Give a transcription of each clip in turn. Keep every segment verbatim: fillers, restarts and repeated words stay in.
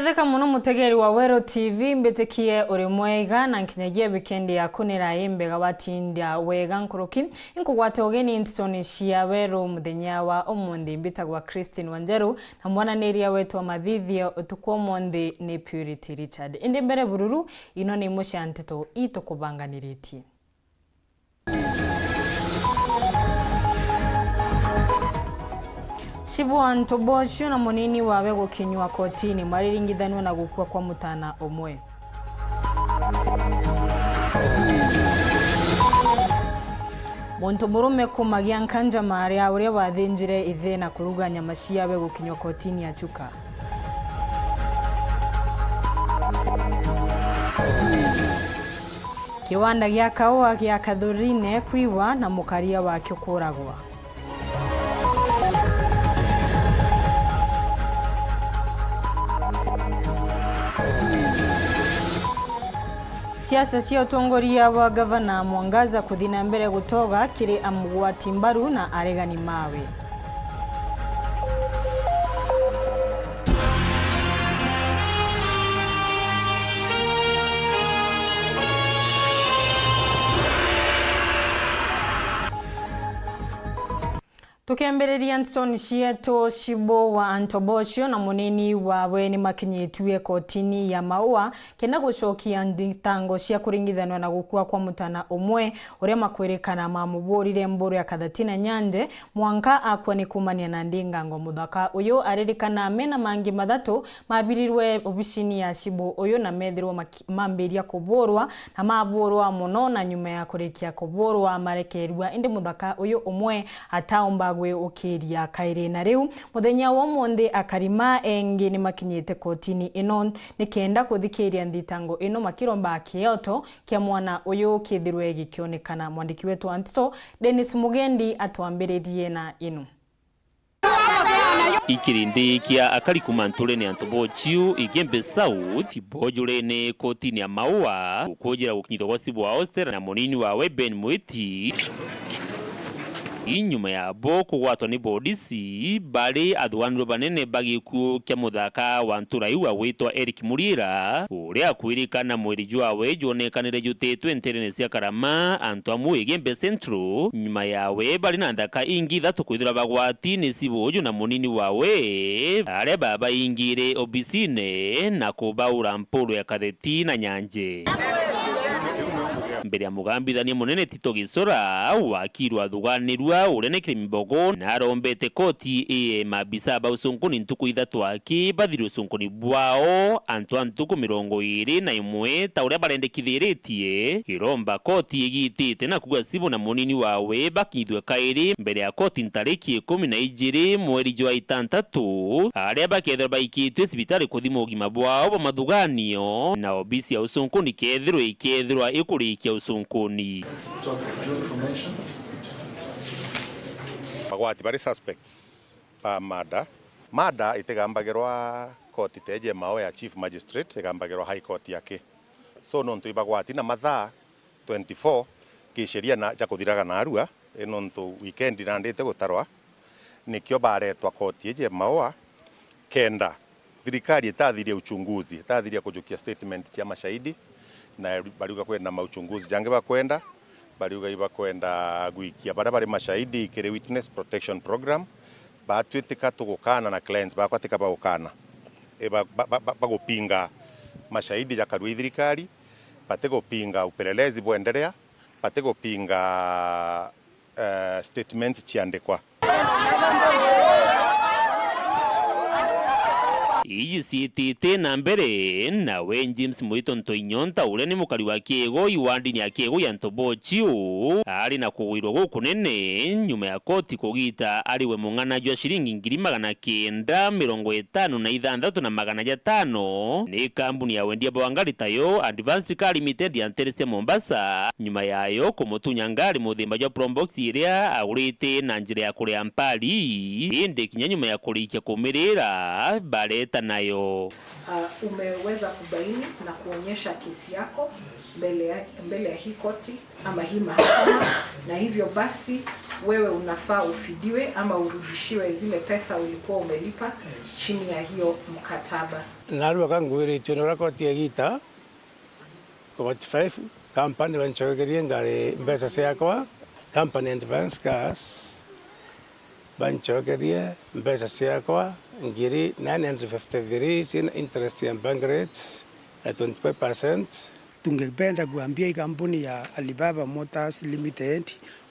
Theka mono mutegeri wa Weru T V, mbitikie uri mwega na nkinyagia wikendi yaku ni rai mbega watinda wega nkuruki. Inkugwate ugeni ntitoni cia Weru muthenya wa umunthi. Mbitagwa Christine Wanjeru na mwananiria wetu wa mathithio utuku umunthi ni Purity Richard. Indi mbere bururu, ino ni imwe cia nteto itukubanganiritie. Shibwa Ntobocio na munini wawe gukinywa kotini mariringithanua na gukua kwa mutana umwe. Muntu murume kumagia nkanja maria uria wathinjire ithe na kuruga nyama ciawe gukinywa kotini ya Chuka. Kiwanda gia kaua gia Kathurine kwiwa na mukaria wakio kuragwa. Siasa cia utongoria bwa Gavana Mwangaza kuthi na mbere gutoga kiri amugwati mbaru na aregani mawe. Tukiambiriria ntetoni cietu, Shibo wa Antobocio na munini wawe ni makinyitue kotini ya Maua kenda gucokia nthitango cia kuringithanwa na gukua kwa mutana umwe uria makwirikana mamuburire mburu ya Kathatina Nyande mwanka akua ni kumania na ndingango. Muthaka uyu aririkana mena mangi mathatu mabirirwe obisini ya Shibo uyu na methirwe maki-, mambiria kuburwa na maburwa mono, na nyuma ya kurikia kuburwa marekerua, indi muthaka uyu umwe ataumba gwiukiria kairi. Na riu muthenya wa umunthi, akari ma engi ni makinyite kotini ino nikenda kuthikiria nthitango ino makiromba kioto kia mwana uyu kithirwe gikionekana. Mwandiki wetu wa nteto Dennis Mugendi atwambiririe na ino. Ikirindi kia akari kuma nturene ya Ntobochiu, Igembe South, bojurene kotini ya Maua, kujira gukinyithwa gwa Shibo wa Ostera na munini wawe Ben Mwiti. Inyuma ya bo kugwatwa ni bodisi, bari athuganirwe banene ba gikuo kia muthaka wa ntura iu agwitwa Eric Muriira, uria akwirikana mwiri jwawe jwonekanire jutitwe nterene cia Karama, antu amwe Igembe Central, nyuma yawe bari na nthaka ingi ithatu kwithirwa bagwati ni Shibo uju na munini wawe, aria babaingire obisine na kubaura mpuru ya Katheti na Nyanje. Mbere ya mugambithania munene Tito Gisora, wakiri athuganirua uria ni Kirimi Mbogo, na arombete koti ii maabisa ba ucunkuni ntuku ithatu aki bathire ucunkuni bwao, antu a ntuku mirongo iiri na imwe, ta uria barendekithiritie. Iromba koti igitite na kuuga Shibo na munini wawe bakinyithue kairi mbere ya koti ntariki ikumi na ijiri mweri jwa itantatu, aria bakethirwa baikitue cibitari kuthima ugima bwao bwa mathuganio, na obisi ya ucunkuni kethirwa ikethirwa ikurikia ucunkuni. Magwati bari suspects ba murder. Murder itigambagirwa koti teje mao ya Chief Magistrate, igambagirwa High Court yake. So, nontu ibagwati na mathaa twenty-four kisheria na ja kuthiraga narua, i nontu weekend nandi itigutarwa, nikio baretwa koti iji ya Maua, kenda thirikari itathiria uchunguzi, itathiria kujukia statement cia mashahidi, na bariuga kwina mauchunguzi jangi bakwenda, bariuga ibakwenda gwikia baria bari mashahidi kiri Witness Protection Program. Batwitika tugukana na clients bakwa tika bagukana. E, ba-, ba-, ba-, ba-, bagupinga mashahidi jakarua i thirikari, batigupinga upelelezi bwenderea, batigupinga, eh, statements ciandikwa. Iji ciitite na mbere, nawe James Mwito Ntoinyonta, uria ni mukari wa Kiego, iwandini ya Kiego ya Ntobochiu, ari na kugwirwa gukunene nyuma ya koti kugita ari we mung'ana jwa ciringi ngiri magana kenda mirongo itano na ithanthatu na magana jatano ni kambuni ya wendia bwa ngari tayo Advanced Car Limited ya ntere cia Mombasa, nyuma yayo kumutunya ngari muthemba jwa Probox iria agurite na njira ya kuria mpari, indi kinya nyuma ya kurikia kumirira, bareta nayo. Uh, umeweza kubaini na kuonyesha kesi yako mbele ya, mbele ya hii koti ama hii mahakama, na hivyo basi wewe unafaa ufidiwe ama urudishiwe zile pesa ulikuwa umelipa chini ya hiyo mkataba. Narua ka ngwiritue ni uria koti egita forty-five, company bancokerie ngari mbeca ciakwa, company advance cash, bancokerie mbeca ciakwa ngiri nine hundred fifty-three ciina interest ya bank rate ya twenty-five percent. Tungependa kuambia hii kampuni ya Alibaba Motors Limited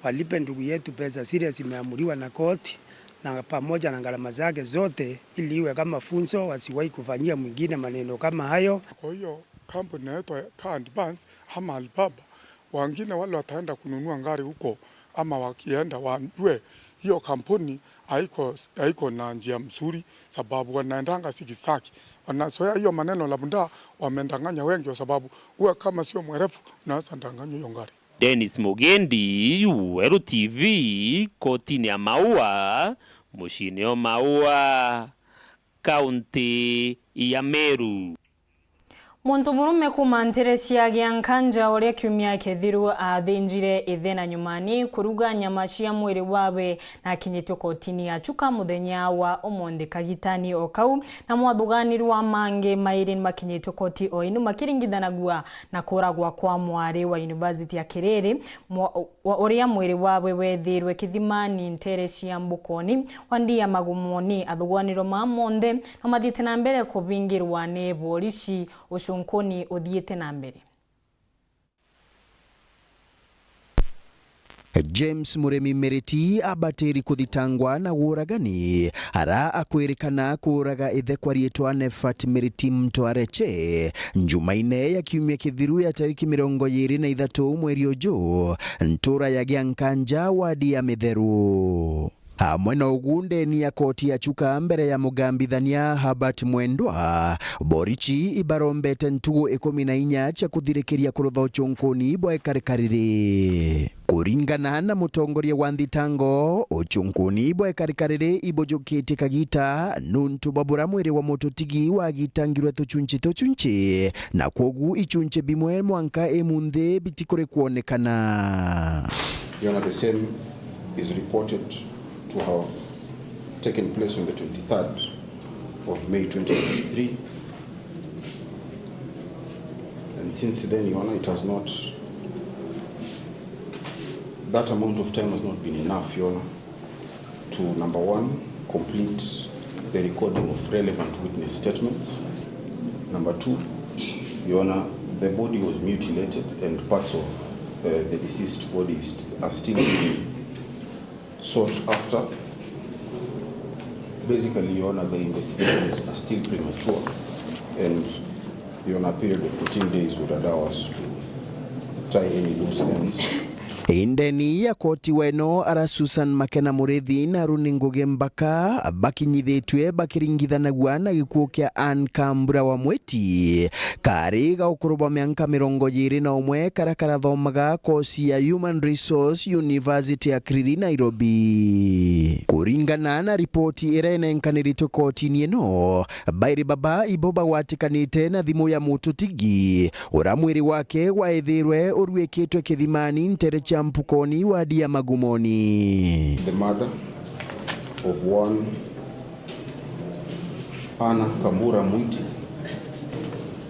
walipe ndugu yetu pesa zile zimeamuliwa na koti na pamoja na gharama zake zote, ili iwe kama funzo, wasiwahi kufanyia mwingine maneno kama hayo. Kwa hiyo kampuni inaitwa Car Advance ama Alibaba, wengine wale wataenda kununua gari huko ama wakienda, wajue hiyo kampuni haiko, haiko na njia mzuri, sababu wanaendanga sikisaki. Wanazoea hiyo maneno, labda wamedanganya wengi, kwa sababu huwa kama sio mwerevu, unaweza danganywa hiyo gari. Dennis Mugendi, Weru T V, kotini ya Maua, muciini o Maua, kaunti ya Meru. Muntu murume kuuma ntere cia Giankanja, uria kiumia kithiru aathinjire ithe na nyumani kuruga nyama cia mwiri wawe, na akinyitue kotini ya Chuka muthenya wa umunthi kagitani o kau, na mwathuganirwa mangi mairi ni makinyitue koti o inu makiringithanagua na kuuragwa kwa mwari wa University ya Kiriri, mwa-, wa uria mwiri wawe wethirwe kithimani ntere cia Mbukoni, wandi ya Magumoni. Athuganirwa maa monthe na mathiite na mbere kubingirwa ni borisi, ucunkuni uthiite na mbere. James Murimi Miriti abatiri kuthitangwa na uuragani, ara akwirikana kuuraga ithe kwa riitwa Nefat Miriti Mtwareche, Njumaine ya kiumia kithiru ya tariki mirongo iiri na ithatu mweri uju, ntuura ya Giankanja, wadi ya Mitheru. Amwe na ugu, ndeni ya koti ya Chuka mbere ya mugambithania Herbert Mwendwa, borichi ibarombete ntugu ikumi na inya cia kuthirikiria kurutha ucunkuni bwa ikarikariri. Kuringana na mutongoria wa nthitango, ucunkuni bwa ikarikariri ibujukitie kagita nuntu bwa bura mwiri wa mututigi wagitangirwe tuchunchi tuchunchi, na kwogu ichunchi bimwe mwanka imunthi bitikuri kwonekana. Your Honor, the same is reported to have taken place on the twenty-third of May twenty twenty-three. And since then, Your Honor, it has not, that amount of time has not been enough, Your Honor, to, number one, complete the recording of relevant witness statements. Number two, Your Honor, the body was mutilated and parts of, uh, the deceased body is st-, are still being sought after. Basically, Your Honor, the investigations are still premature and, Your Honor, a period of fourteen days would allow us to tie any loose ends. Indeni ya koti weno ara Susan Makena Murithi na Runi Ngugi Mbaka bakinyithitue bakiringithanagua na gikuu kia Anne Kambura wa Mwiti, kari ga ukuru bwa mianka mirongo iiri na umwe, kara karathomaga kosi ya Human Resource, University ya Kiriri, Nairobi. Kuringana na ripoti iria inenkaniritwe kotini ino, bairi baba ibo bagwatikanite na thimu ya mututigi, ura mwiri wake waithirwe uruikitwe kithimani ntere cia Mpukoni, wadi ya Magumoni. The murder of one Anna Kambura Mwiti,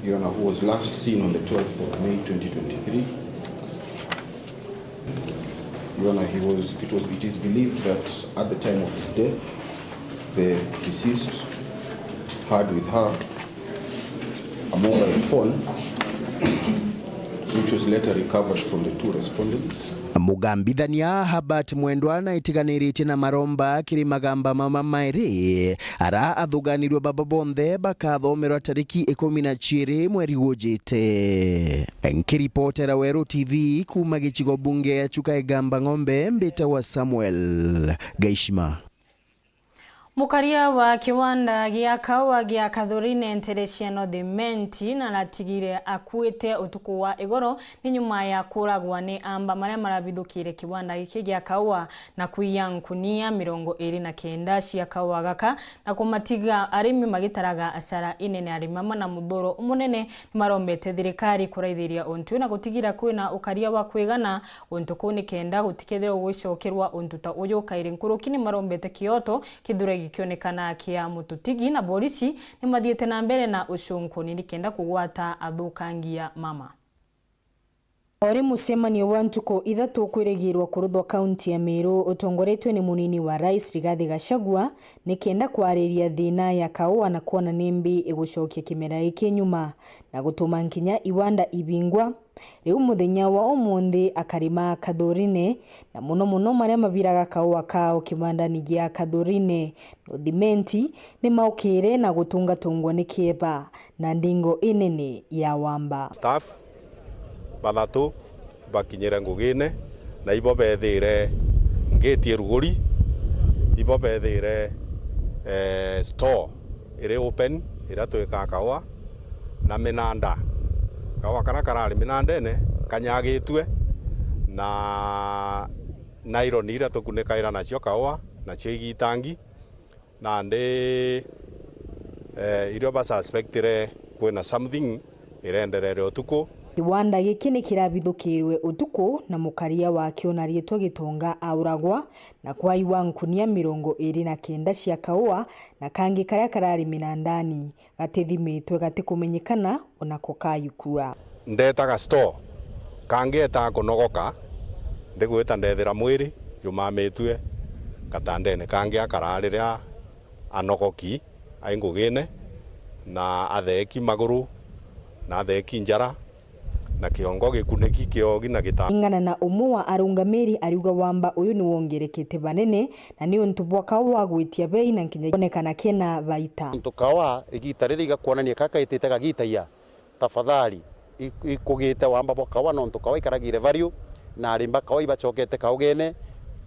Your Honor, who was last seen on the twelfth of May twenty twenty-three. Your Honor, he was, it was, it is believed that at the time of his death, the deceased had with her a mobile phone, which was later recovered from the two respondents. Mugambithania Herbert Mwendwa naitiganiritie na maromba kiri magamba mama mairi, ara athuganirwe baba bonthe bakathomerwa tariki ikumi na ciiri mweri gujite. Nkiripotera Weru T V kuuma gicigo bunge ya Chuka Igamba Ng'ombe, mbitawa Samuel Gaishima. Mukaria wa kiwanda gia kaua gia Kathurine ntere cia North Imenti naratigire akuite utuku wa igoro ni nyuma ya kuragwa ni amba maria marabithukire kiwanda giki gia kaua na kwiya nkunia mirongo iri na kenda cia kaua gaka na kumatiga arimi magitaraga asara inene. Arimi amwe na muthuro munene ni marombete thirikari kuraithiria untu uyu na gutigira kwina ukaria wa kwigana untu kuu, ni kenda gutikethirwa gugicokerwa untu ta uyu kairi. Nkuruki ni marombete kioto kithire gikionekana kia mututigi, na borisi ni mathiite na mbere na ucunkuni ni kenda kugwata athukangia mama. Ori mucemanio wa ntuku ithatu kwirigirwa kuruthwa kaunti ya Meru utongoretwe ni munini wa rais Rigathi Gachagua, ni kenda kwariria thina ya kaua na kwona nimbi igucokia kimera giki nyuma na gutuma nkinya iwanda ibingwa. Riu muthenya wa umunthi, akari ma Kathurine, na muno muno maria mabiraga kaua kao kibandani gia Kathurine North Imenti, ni maukire na gutungatungwa ni kieba na ndingo inene ya wamba. Staff bathatu bakinyire ngugine, na ibo bethire ngiti iruguri, ibo bethire, eh, store iri open iria twikaa kaua na minanda. Kaua karia karari minandene kanyagitue na nylon iria tukunikaira nacio kaua, nacio igitangi, nandi, eh, irio basuspectire kwina something irenderere utuku. Kiwanda giki ni kirabithukirwe utuku na mukaria wakio na riitwa Gitonga auragwa na kwaiwa nkunia mirongo iri na kenda cia kaua na kangi karia karari minandani gatithimitwe gatikumenyekana onako kayukua. Ndetaga store, kangi etaa kunogoka, ndigwita ndethira mwiri jumamitue gatandene, kangi akara riria anogoki ai ngugine, na atheeki maguru, na atheeki njara, na kiongo gikuniki kiogi na gita. Ringana na umwe wa arungamiri, ariuga wamba uyu ni wongerekete banene na ni untu bwa kaua gwitia bei na nkinya kuonekana kena baita. Untu kaua igita riri igakwonania kaka itite gagitaia, tafadhali, i-, ikugite wamba bwa kaua nontu kaua ikaragire value na arimba kaua ibacokete kaugene,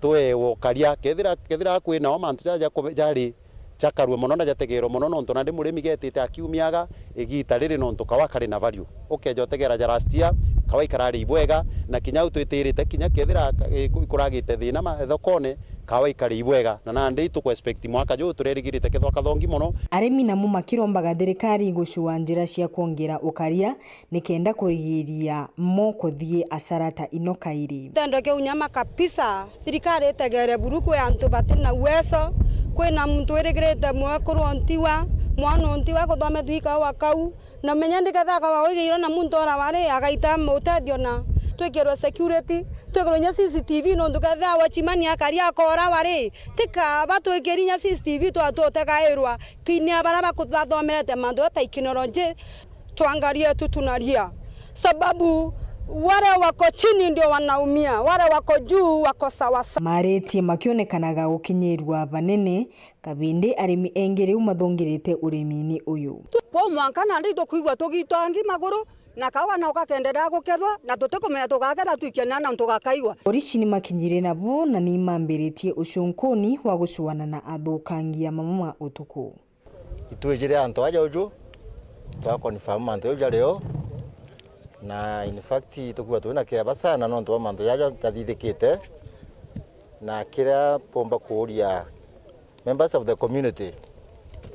twewe ukaria. Kethira, kethira kwinao mantu jaja ku-, jari jakarue mono na jategerwe mono, nontu nandi murimi getite akiumiaga igita riri, nontu kaua kari na value. Ukeja utegera ja last year, kaua ikarari ibwega, na kinya au twitirite kinya kethira ka-, iku-, ikuragite thina ma-, thokone, kaua ikari ibwega, na nandi ituku expect mwaka juu turerigirite kethwa kathongi mono. Arimi namo makirombaga thirikari gucua njira cia kwongera ukaria, ni kenda kurigiria mo kuthii asara ta ino kairi. Tendo kiu nyama kabisa, thirikari itegere buru kwi antu bati na uwezo, kwina muntu wirigirite mwekuru ontiwa, mwana ontiwa kuthomethua ikaua kau, na menya ndiketha akawa wigiirwe na muntu ora wari agaita utethio na twikirwe security, twikirwe inya C C T V nontu kethia watchman akari akora wari, tika batwikiri inya C C T V twatute kairwa kinya bara baku-, bathomerete mantu ja technology. Tuangalie tu tunalia. Sababu wale wako chini ndio wanaumia, wale wako juu wako sawa sawa. Maritie makionekanaga gukinyirua banene, kabindi arimi engi riu mathungirite urimini uyu. Kwa mwanka nandi tukwigua tugitangi maguru, na kaua nao gakenderea gukethwa, na tutikumenya tugaketha twikia na nontu gakaigwa. Borici ni makinyire nabo na ni mambiritie ucunkuni wa gucuana na athukangia mama ma utuku. Itwijire antu aja uju, twa confirm mantu jau jari o, na in fact tukiuga twina kiaba sana nontu bwa mantu jaja jathithikite, na kiria mpumba kuuria members of the community,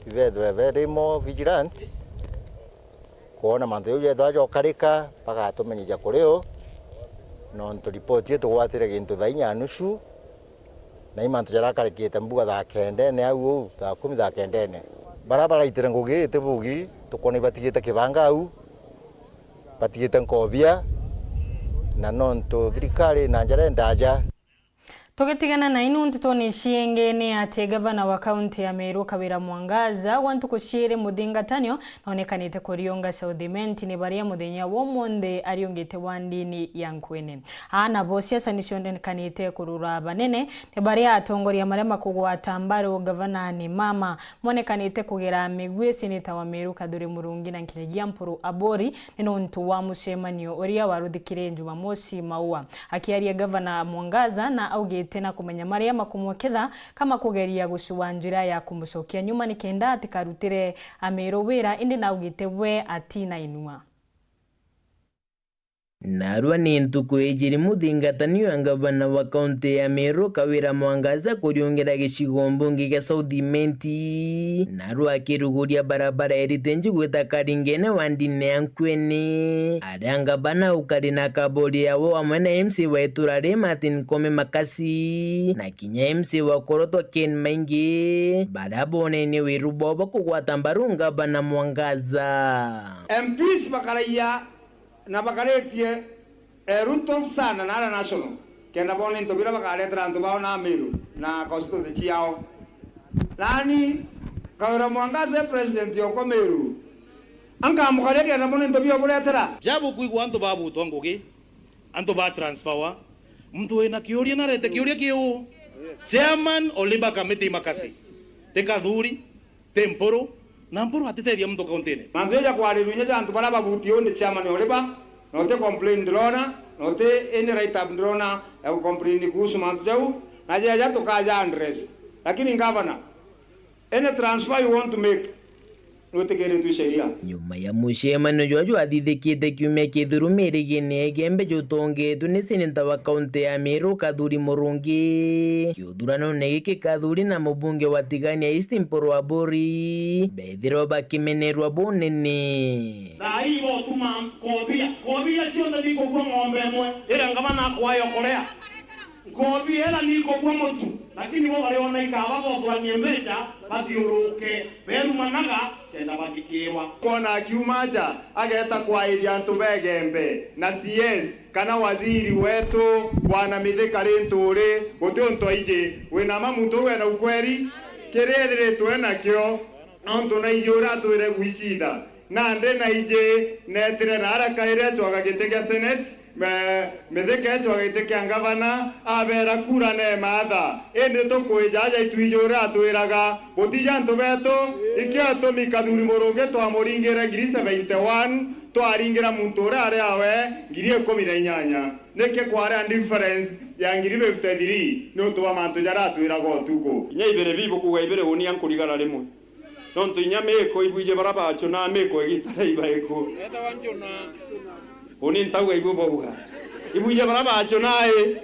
ibethire very more vigilant, kwona mantu jau jethwa jokarika, bagatumenyithia kuri u, nontu ripoti itugwatire gintu thaa inya na nusu, na i mantu jarakarikite mbuga thaa kendene au uu, thaa kumi thaa kendene. Bara baraitire ngugi iti bugi, tukwona ibatigite kibanga au, batigite nkobia, na nontu thirikari na njara indaja. Tugitigana na inu ntetone cia ingi ni ati gavana wa kaunti ya Meru Kawira Mwangaza gwa ntuku ciiri muthingatanio nonekanite kuriunga South Imenti ni baria muthenya wa umunthi ariungite wa ndini ya Nkwene. Aa nabo siasa nicionekanite kurura banene ni baria atongoria maria makugwata mbaru gavana ni mama monekanite kugera migwi, seneta wa Meru Kathuri Murungi na nkinyagia Mpuru Abori ni nontu wa mucemanio uria waruthikire Jumamosi Maua. Akiaria gavana Mwangaza na augite Tena kumenya maria makumweketha kama kugeria gucua njira ya kumucokia nyuma nikenda atikarutire Amiru wira, indi naugite we atinainua. Narua ni ntuku ijiri muthingatani wa ngavana wa kaunti ya Meru Kawira Mwangaza kuriungira gicigo mbunge gia South Imenti, narua akiruguria barabara irite nji gwita Karingene wa ndini ya Nkuene, aria ngavana ukari na kaburi yawe amwe na M C wa itura ri Martin Koome Makasi na kinya M C wa Korotwa Ken Maingi, baria bonenie wiru bwao bwa kugwata mbaru ngavana Mwangaza. M Ps bakaraia na bakaritie, eh, Ruto sana na aria National, kenda boona into biria bakaretera antu bao na Meru na constituency ciao. Nani Kawira Mwangaza, president yokwa Meru, ankamukaria kenda boona into bio buretera. Ja bukwigua antu babutwa ngugi, antu ba transferwa, muntu wina kiuria narete kiuria kiu. Chairman o Labour Committee Makasi, ti Kathuri, ti Mpuru, na Mpuru atitethia muntu kauntine. Mantu jaja kwarirua inya ja antu baria babuti uu ni chairman o Labour, na uti complain ndirona, na uti any write up ndirona ya gucomplain kuhusu mantu jau, na jaja tukaja address. Lakini ngavana, any transfer you want to make, nutikiritwe sheria. Nyuma ya mucemanio jwa jwathithikite kiumia kithiru mirigini ya Igembe jutongetwe ni seneta wa kaunti ya Meru Kathuri Murungi, kiuthuranone giki Kathuri na mubunge wa Tigania East Mpuru Aburi bethirwa bakimenerwa bunene. Thaa hii botuma nkobia, nkobia cionthe nikugua ng'ombe imwe, iria ngavana akwayo kuria. Nkobi ela nikugua mutu, lakini bo bariona ikaba bothuranie mbeca, bathiururuke, berumanaga, kenda bathikirwa. Kwona akiuma aja, ageta kwairia antu ba Igembe, na C S, kana waziri wetu, Bwana Mithika Linturi, guti untu aiji. Wina ma muntu uu ena ukweri? Kiria ethiritwe nakio, nontu naiji uria atwire gwicitha. Nandi naiji netire na arakaire acwaga giti gia Senate, me-, Mithika ecwaga giti kia ngavana, abera kura ne maatha. Indi tukwija aja itwiji uria atwiraga, butiji antu betu, ikio itumi Kathuri Murungi twamuringire ngiri seventy one, twaringira muntu uria ari awe ngiri ikumi na inyanya. Niki kwari a difference ya ngiri fifty three niuntu bwa mantu jaria atwiraga utuku? Inya ibiri bibu kuuga ibiri unia nkurigara rimwe. Nontu inya miiko ibwije bara bachunaa miiko igiita ria ibaiku. Uni ntauga ibwe bauga. Ibwije bara bachunaa i.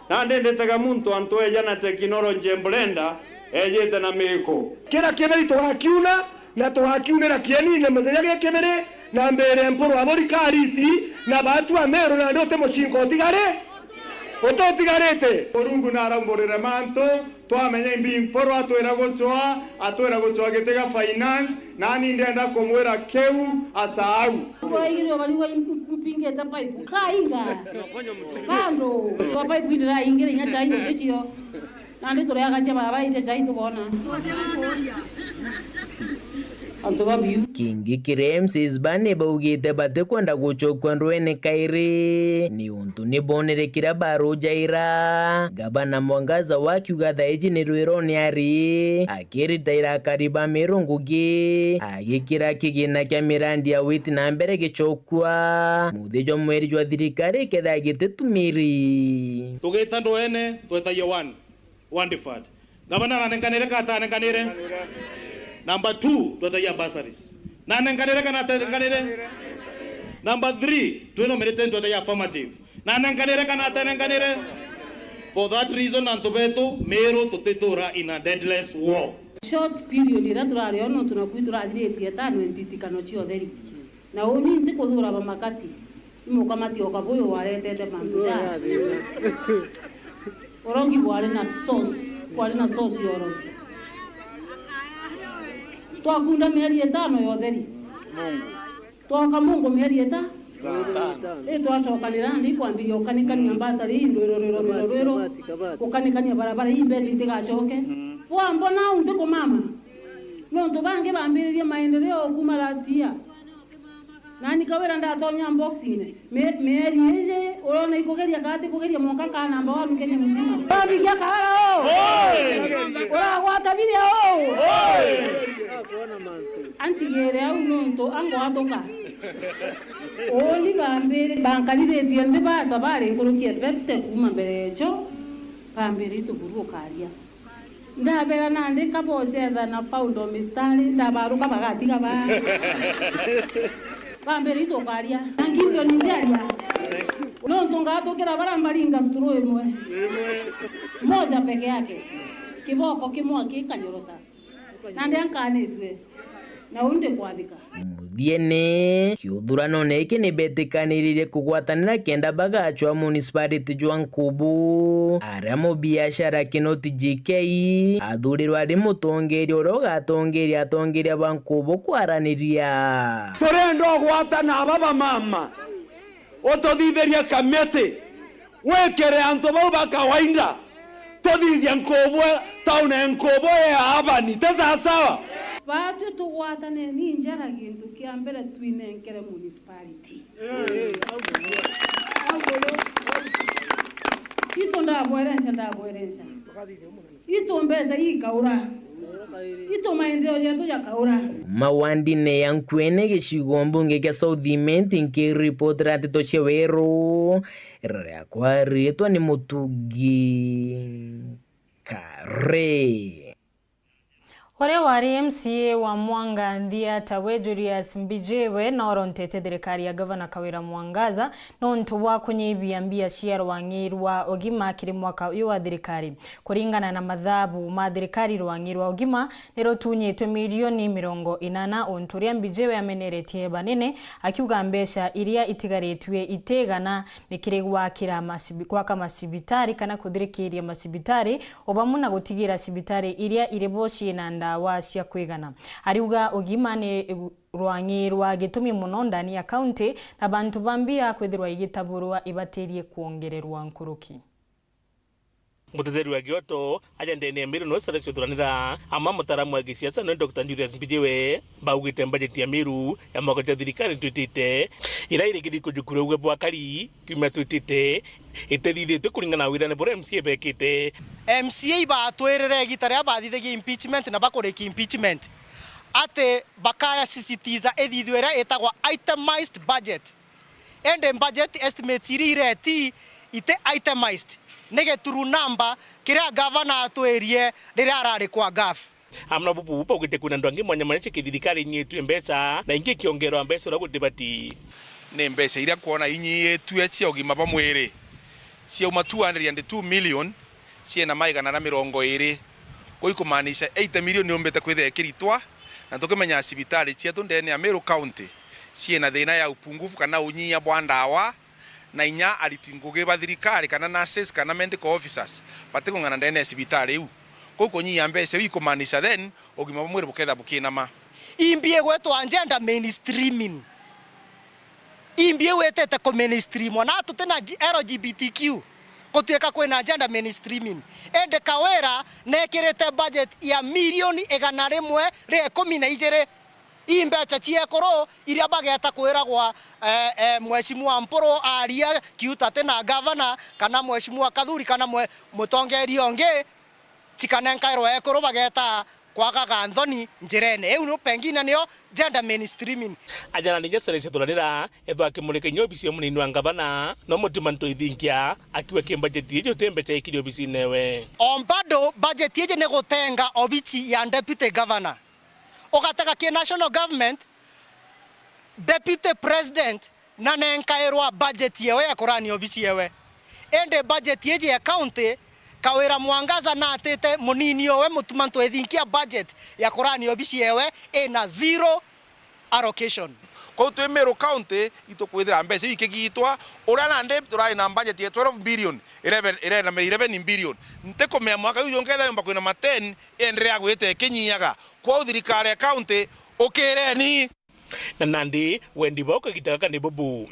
Nandi nditega muntu antu eja na technology blender ejite na miiko. Kira kibiri tugakiuna, na tugakiunira kienine muthenya gia kibiri, na mbere Mpuru Aburi kariti, na batu a Meru nandi uti mucinko utigari, ututigarite. Murungu naraumburire mantu, twamenya imbi Mpuru atwira gucwa, atwira gucwa giti gia finance, nani ndienda kumwira kiu asaau. Twaigirwe barigwa impingite pipe, kainga. Bando, kwa pipe indiraingire inya chai ngicio. Nandi turiaga cia barabara icio chai tukona. Antu ba biu. Kingi kiria M Cs bane baugite batikwenda gucokua ndwene kairi, ni untu ni bonere kiria barujaira. Gavana Mwangaza wakiuga thaiji ni rwirone ari, akiritaira akari ba Meru ngugi, agikira kigina kia mirandi ya witi na mbere gicokua, muthia jwa mweri jwa thirikari kethira gititumiri. Tugita ndwene, twetagia one. Wonderful. Gavana nanenkanire kana atanenkanire? Number two, twetagia bursaries. Nanenkanire kana atanenkanire? Number three, twinominate twetagia affirmative. Nanenkanire kana atanenkanire? For that reason, antu betu, Meru tutitura in a deadless war. Short period iria turari o nontu naku iturathiritie etano ntitikano cia utheri. Na uni ntikuthura bamakasi, ni mukamati o Kabuyu waretete mantu ja. Urogi bwari na source, kwari na source ya urogi. Twakunda mieri itano ya utheri. Twoka Mungu mieri ita. Ri twacokanira ni kwambiria ukanikania mbasari ii rwiro, rwiro, rwiro, rwiro. Ukanikania barabara ii mbeca itigacoke. Bwambona au ntikumama. Nontu bangi bambiririe maendeleo kuma last year. Nani Kawira ndatonya unboxing-ine. Me-, mieri iji, urona ikugeria kana ti kugeria, mwanka nkaa number one Kenya mzima. Wabigia Kaara o! Oi! Uragwata biria o! Oi! Antigire au nontu angwatuka. Uni bambiri-, bankariritie nthi basa bari nkuruki ya Pepsi kuma mbere ejo. Bambire itu buru ukaria. Ndabera nandi kabocetha na paundo mistari, ndabaruka bagatiga ba. Bambire itu ukaria. Na Gideon ndiaria. Nontu ngatukira bara mbaringa sturu imwe. Moja peke yake. Kiboko kimwe akikanyorosa. Nandi ankanitue. Na uu ndikwathika. Muthiene, kiuthuranone giki ni betikaniririe kugwatanira kenda bagacwa municipality jwa Nkubu. Aria mubiashara Kinoti G K athurirwe ari mutongeria uria ugatongeria atongeria ba Nkubu kwaraniria. Turenda ugwatana aba bamama, ututhithirie kamiti, wikire antu bau ba kawaida, tuthithie Nkubu, town ya Nkubu ya abani, ti sawasawa? Batwi tugwatane ni njara gintu kia mbere twinenkere municipality. Itu ndabwerenca, ndabwerenca. Itu mbeca ikaura. Itu maendeleo jetu jakaura. Mawandine ya Nkwene gicigo mbunge kia South Imenti nkiripotera nteto cia weru, riria kwaritwa ni Mutugi Kare. Uria wari M C A wa Mwanga Nthia tawe Julius Mbijiwe naorontete thirikari ya Gavana Kawira Mwangaza nontu bwa kunyibia mbia cia rwang'i rwa ugima kiri mwaka uyu wa thirikari. Kuringana na mathabu ma thirikari, rwang'i rwa ugima ni rutunyitwe milioni mirongo inana, untu uria Mbijiwe ameneretie banene, akiuga mbeca iria itigaritue itigana ni kiri gwakira macibi-, gwaka macibitari kana kuthirikiria macibitari, o bamwe na gutigira cibitari iria iri bo ciina ndawa cia kwigana. Ariuga ugima ni rwang'i rwa gitumi mono ndani ya kaunti, na bantu ba mbia kwithirwa igitaburwa ibatirie kwongererwa nkuruki. Muteteri wa Gioto aja ndene ya Meru no Salesio Thuranira, ama mutaaramu wa gisiasa no Doctor Julius Mbijiwe, baugite mbajeti ya Meru ya mwaka jwa thirikari twitite, ira irigiri kujukuria uwe bwa kari kiumia twitite, itethithitue kuringana na wirane buria M C A bekite. M C A ibatwirire igita riria bathithagia impeachment na bakuriki impeachment, ati bakaya sisitiza ithithue iria itagwa itemized budget. Indi budget estimates iria ireti iti itemized, ni gituru namba kiria gavana atwirie riria arari kwa gaf. Amwe na bubu baugite kwina antu angi mwanya mwanya cia kithirikari inyitue mbeca na ingi ikiongerwa mbeca uria gutibati. Ni mbeca iria nkwona inyitue cia ugima bwa mwiri, ciauma two hundred and two million, ciena maigana na mirongo iri. Kuu ikumaanisha eighty million niumbite kwithira ikiritwa, na tukimenya cibitari cietu ndene ya Meru County ciena thina ya upungufu kana unyia bwa ndawa, na inya ariti ngugi ba thirikari kana nurses kana medical officers batikung'ana ndene ya cibitari iu. Kuu kunyia mbeca iu ikumaanisha then ugima bwa mwiri bukethira bukinama. Imbi igwitwa gender mainstreaming. Imbi iu itite ku mainstreamwa, na tutina G-, L G B T Q, gutuika kwina gender mainstreaming. Indi Kawira nekirite budget ya milioni igana rimwe ria ikumi na ijiri. Ii mbeca cia ekuru iria bageta kwiragwa, eh, eh, Mheshimiwa Mpuru aria kiuta ati na gavana, kana Mheshimiwa Kathuri, kana mwe-, mutongeria ungi, cikanenkairwa ekuru bageta kwagaga nthoni njirene. Iu ni pengine nio gender mainstreaming. Ajana ninja Salesio Thuranira, ethwa akimurika inya obisi ya munini wa ngavana, no Mutuma Ntoithinkia akiuga ki mbajeti iji uti mbeca ikiri obisine ewe. O bado budget iji ni gutenga obici ya deputy governor. Ugatega ki national government, deputy president na nenkairwa budget yewe ya kurania obici yewe. Indi budget iji ya county, Kawira Mwangaza natite munini owe Mutuma Ntoithinkia budget ya kurania obici yewe ina zero allocation. Kou twi Meru County, itukwithira mbeca iu ikigitwa, uria nandi turari na budget ya twelve billion, eleven, eleven, eleven billion. Ntikumenya mwaka uyu jungi ethira yumba kwina ma ten, enderea gwita ikinyiaga. Kwou thirikari ya county, ukireni. Na nandi, wendi bwao kagita gaka ni bubu.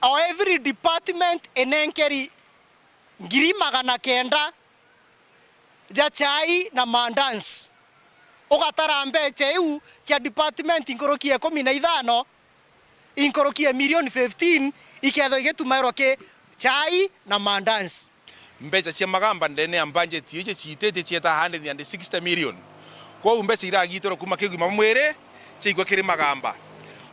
O every department inenkeri ngiri magana kenda ja chai na mandazi. Ugatara mbeca iu cia department nkuruki ya ikumi na ithano, inkuruki ya milioni fifteen, ikethwa igitumairwa ki chai na mandazi. Mbeca cia magamba ndene ya budget iji ciititie cieta hundred and sixty million. Kwou mbeca iragitirwe kuma kiri ugima bwa mwiri, ciaigua kiri magamba.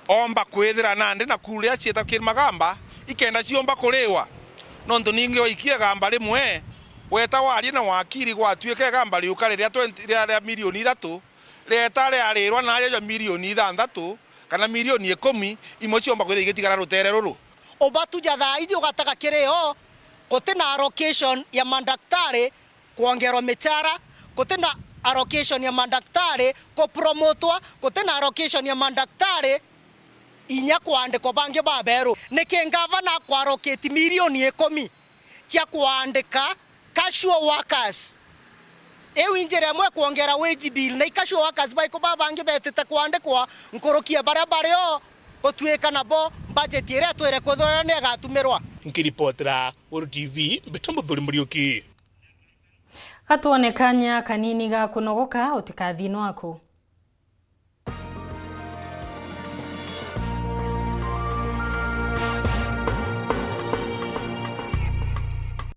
Omba kwithira nandi na kuru riria cieta kiri magamba, ikenda ciomba kuriwa. Nontu ningi waikia igamba rimwe, Weta warie na wakiri gwatuika igamba riuka riria twenty, ria, ria milioni ithatu, rieta riarirwa najo ja milioni ithanthatu kana milioni ikumi, imwe ciomba kwithira igitigara rutere ruru. Ubatuja thaa iji ugatega kiri o, guti na allocation ya mandaktari kwongerwa michara, guti na allocation ya mandaktari kupromotwa, guti na allocation ya mandaktari inya kwandikwa bangi baberu. Niki ngavana akwaroketi milioni ikumi cia kwandika casual workers? Iu i njira imwe kwongera wage bill, na i casual workers baiku babangi betite kwandikwa nkuruki ya baria bari o, gutuika nabo budget iria itwire kwithirwa ni igatumirwa. Nkiripotera Guru T V, mbita Muthuri Muriuki. Gatwone kanya kanini ga kunogoka, utikathii nwaku.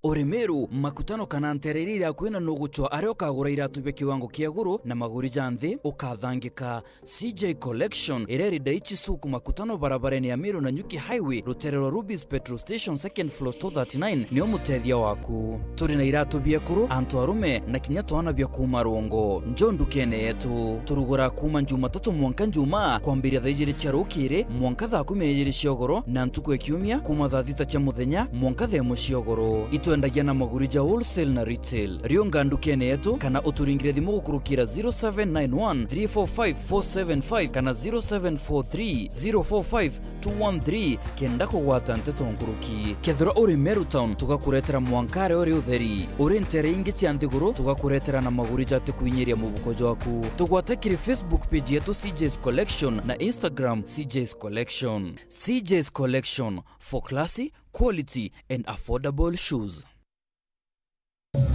Uri Meru, makutano kana nteere iria iri akui na nugucwa aria ukagura iratu bia kiwango kia iguru na maguri ja nthi, ukathangika. C J Collection, iria iri Daichi Suk makutano barabarene ya Meru Nanyuki Highway, rutere rwa Rubis Petrol Station, second floor, store thirty-nine, nio mutethia waku. Turi na iratu bia ekuru, antu arume, na kinya twana bia kuuma rungu. Njo ndukene yetu. Turugura kuuma Jumatatu mwanka Njumaa, kwambiria thaa ijiri cia rukiri mwanka thaa kumi na ijiri cia ugoro, na ntuku ya kiumia kuuma thaa thita cia muthenya mwanka thaa imwe cia ugoro. Itwendagia na maguri ja wholesale na retail. Riunga ndukene yetu kana uturingire thimu gukurukira zero seven nine one three four five four seven five kana zero seven four three zero four five two one three kenda kugwata nteto nkuruki. Kethirwa uri Meru Town, tugakuretera mwanka aria uri utheri. Uri nteere ingi cia nthiguru, tugakuretera na maguri jatikwinyiria mubuko jwaku. Tugwate kiri Facebook page yetu C J's Collection na Instagram C J's Collection. C J's Collection, for classy, quality and affordable shoes.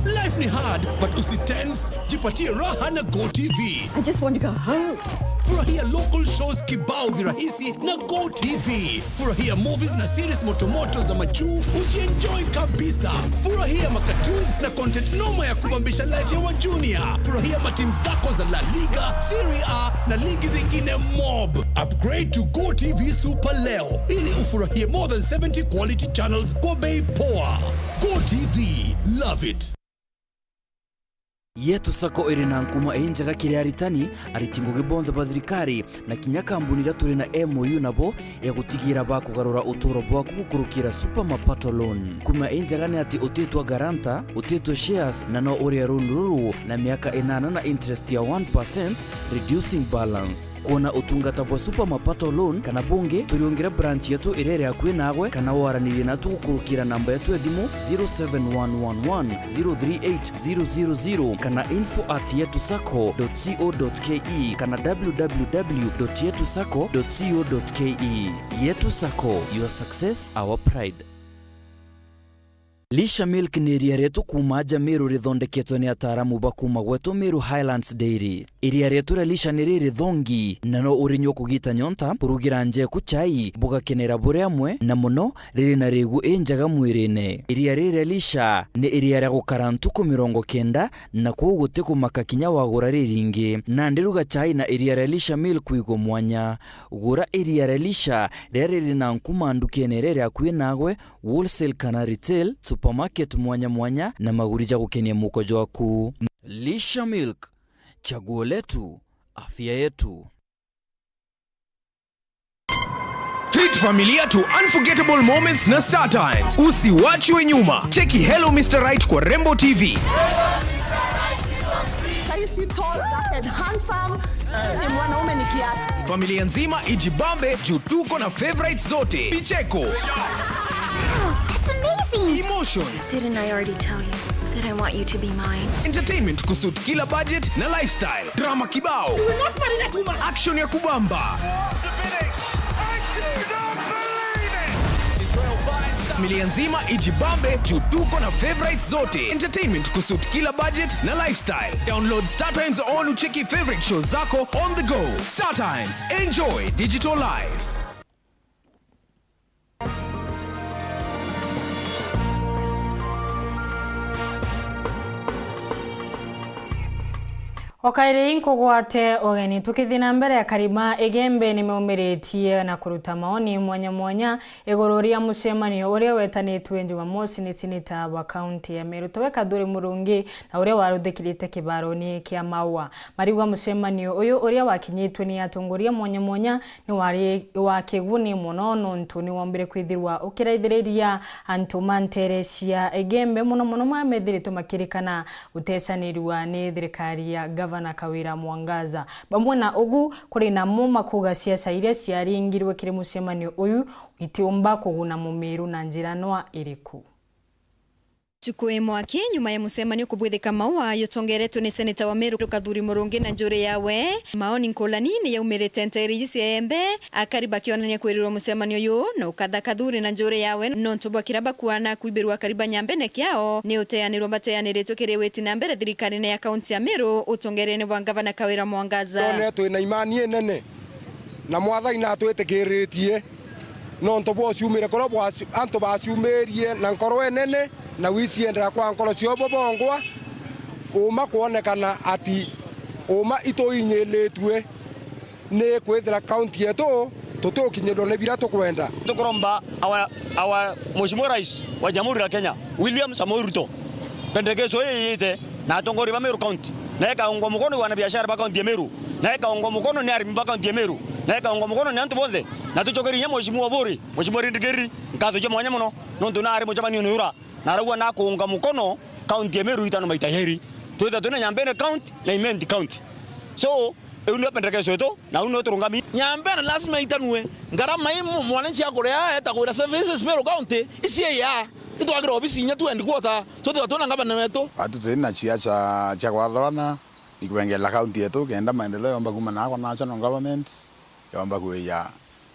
Life ni hard, but usitense, jipatie raha na Go T V. I just want to go home. Furahia local shows kibao virahisi na Go T V. Furahia movies na series motomoto za majuu, ujienjoy kabisa. Furahia macartoons na content noma ya kubambisha life ya wajunia. Furahia matimu zako za La Liga, Serie A na ligi zingine mob. Upgrade to Go T V Super leo ili ufurahie more than seventy quality channels kwa bei poa. Go T V, love it. Yetu Sacco iri na nkuma injega kiri aritani, ariti ngugi bonthe ba thirikari, na kinya kambuni iria turi na M O U nabo ya gutigira bakugarura uturo bwaku gukurukira Super Mapato Loan. Nkuma injega ni ati utitwa guarantor, utitwe shares, na no urie loan ruru na miaka inana na interest ya one percent, reducing balance. Kwona utungata bwa Super Mapato Loan kana bungi, turiungire branch yetu iria iri akui nagwe, kana waranirie natu gukurukira namba yetu ya thimu zero seven one one one zero three eight zero zero zero kana info at yetu sacco dot co dot ke kana w w w dot yetu sacco dot co dot ke. Yetu Sacco, your success, our pride. Lisha Milk ni iria rietu kuuma aja Meru rithondeketwe ni ataaramu ba kuuma gwetu Meru Highlands Dairy. Iria rietu ria Lisha ni riri thongi, na no urinyua kugita nyonta, kurugira nja eku chai, bugakenera buri amwe, na mono riri na rigu injega mwirine. Iria riri ria Lisha ni iria ria gukara ntuku mirongo kenda, na kwou guti kumaka kinya wagura riringi. Nandi ruga chai na iria ria Lisha Milk wigwe mwanya. Gura iria ria Lisha riria riri na nkuma ndukene iria iri akui nagwe, wholesale kana retail, supermarket mwanya mwanya, na maguri ja gukenia muko jwaku. Lisha Milk, chaguo letu, afya yetu. Treat familia to unforgettable moments na Star Times. Usiwachwe nyuma. Cheki Hello Mister Right kwa Rembo T V. Sasa si tall, dark and handsome. Ni mwanaume ni kiasi. Familia nzima ijibambe juu tuko na favorites zote. Vicheko. That's amazing. Emotions. Didn't I already tell you that I want you to be mine? Entertainment kusuit kila budget na lifestyle. Drama kibao. You will not marry that woman. Action ya kubamba. Familia nzima ijibambe juu tuko na favorites zote. Entertainment kusuit kila budget na lifestyle. Download Star Times on ucheki favorite shows zako on the go. Star Times, enjoy digital life. O kairi inkugwate ugeni. Tukithii na mbere, akari ba Igembe nimeumiritie na kuruta maoni mwanya mwanya iguru ria mucemanio uria wetanitue Jumamosi ni seneta wa kaunti ya Meru, tawe Kathuri Murungi, na uria waruthikirite kibaroni kia Maua. Mariuga mucemanio uyu uria wakinyitue ni atongoria mwanya mwanya ni wari wa kiguni mono, nontu ni wombire kwithirwa ukiraithiriria antu ma ntere cia Igembe, mono mono maria methiritwe makirikana gutecanirua ni thirikari ya Gavana Kawira Mwangaza. Bamwe na ugu, kuri namo makuga siasa iria ciaringirwe kiri mucemanio uyu itiumba kuguna Mumiru na njira nwa iriku. Ntuku imwe aki nyuma ya mucemanio kubwithika Maua, yutongeretwe ni seneta wa Meru Kathuri Murungi na njuri yawe, maoni nkulani ni yaumirite ntere iji cia Igembe, akari bakionania kwirirwa mucemanio uyu na ukatha Kathuri na njuri yawe nontu bwa kiria bakuana kwibirwa akari ba Nyambene kiao ni uteanirwa bateaniritwe kiri witi na mbere thirikarine ya kaunti ya Meru utongerene bwa Gavana Kawira Mwangaza. Twone twina imani inene na Mwathani natwitikiritie. Nontu bwa uciumire kuria bwa antu baciumirie na nkoro enene, na wiciendera kwa nkoro cio bo bongwa, uma kwonekana ati uma ituinyilitue ni kwithira kaunti yetu tutiukinyirwa ni biria tukwenda. Tukuromba our, our Mheshimiwa Rais wa Jamhuri ya Kenya, William Samoei Ruto, pendekezo ii yite na atongoria ba Meru County, na ikaungwa mukono ni wanabiashara ba kaunti ya Meru, na ikaungwa mukono ni arimi ba kaunti ya Meru, na ikaungwa mukono ni antu bonthe. Na tucokerie inya Mheshimiwa Oburi, Mheshimiwa Rindikiri, nkatho cia mwanya mono, nontu naari mucemanione ura, na araugwa nakuunga mukono kaunti ya Meru itano maita yeri. Twitha twina Nyambene County na Imenti County. So, iu nio pendekezo yetu, na u nio turungami. Nyambene lazima itanue. Ngarama ii mu-, mwananchi akuria eta kwira services Meru County, iciia. Itwakira obisi inya tu and quarter, twithirwa twina ngavana wetu. Atu turi na ciaca cia kwathorana, ni kubengerera kaunti yetu, kenda maendeleo yomba kuuma na kwa national government, yomba kuija